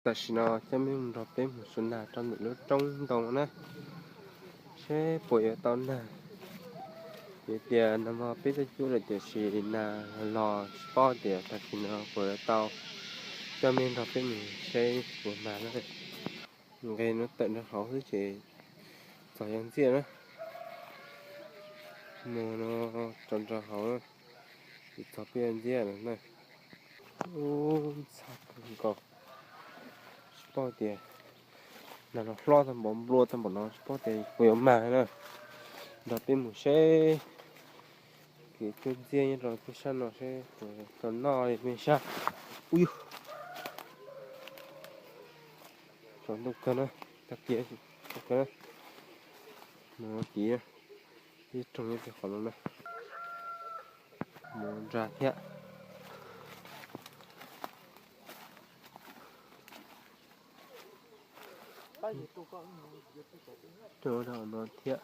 Tam sim no coj mej nrog peb mus xyuas nag rau ntawm lub roob ntoo na, seb puas yuav tau nag. Yog tias nag hmo peb tuaj cuab lawm tiam sis nag los tsis paub tias tam sim no puas yuav tau. Coj mej nrog peb mus seb puas mag na. Nqes no tawm nrog hauv xwb ces txog yog ntxiaj na. Mus no tso nrog hauv na, ces txog peb yog ntxiaj na. Ub, ntxhab kawg nkaus. Tsis paub tias nag no hlob tag npaum nplua tag npaum no tsis paub tias puas yuav mag na. Nrog peb mus seb kev cuab ntxiaj nyob rau peb sab no seb puas tau noj li mej sab. Ub yug, tsaus ntuj kawg na, tag kis tau kawg na. Mus tid, ib rooj nyob pem qhov no na. Mus nra thiab. Rau no thiab.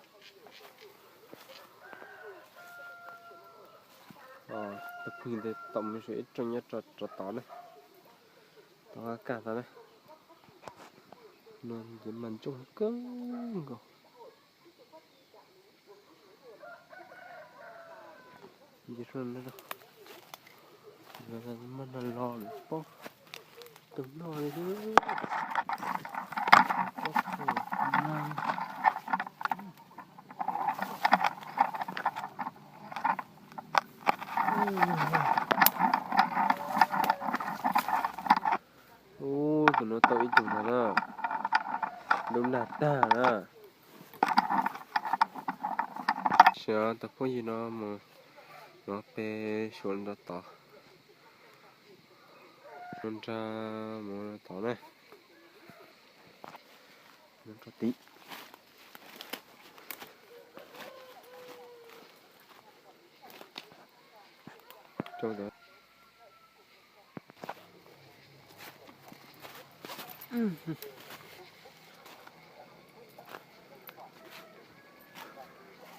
Tus phooj ywg tom mus ib rooj nyob rau tod na, tod kaj tod na. No ces mas ntsooj kawg nkaus. Mas no los lawm paub tau noj li xwb. Ub, tus no tau ib tug ntag na, lub nag tag na. Tam sim no tus phooj ywg no mus, mus pem suav nrad tod, mus nrad mus tod na, mus rau tid.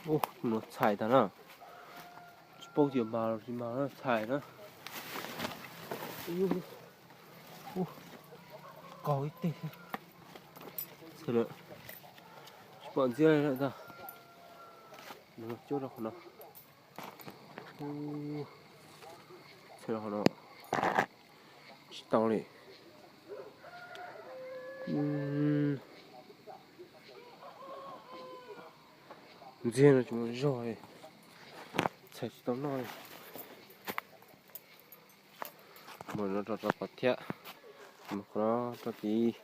Ub, no txhais tag na. Tsis paub tias mag los tsis mag na, txhais na. Ub, qaug ib teg. Txhais lawm. Tsis pom ntxiab li lawm ntag. Cuab rau qhov no. Txhais rau qhov no. Tsis tau li. Ntxiag no tsis muaj zog li. Txhais tsis tau noj li. Mus no rau rau tod thiab. Mus qhov no rau tid.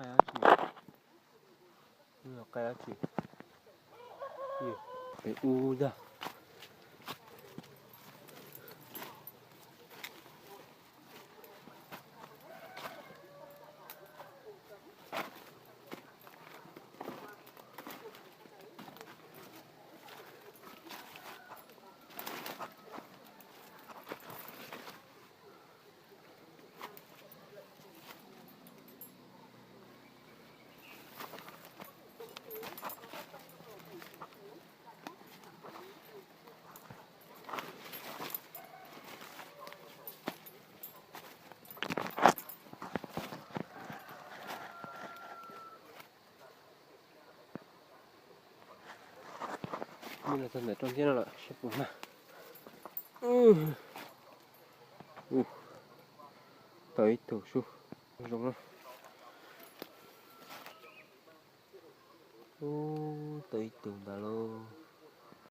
Qai dab tsi? Qai dab tsi? Pem ub ntag. Nyob rau txog ntawm rooj ntxiab no lawm seb puas mag. Ub, tau ib tug sub zoo na. Ub, tau ib tug ntawd lauj.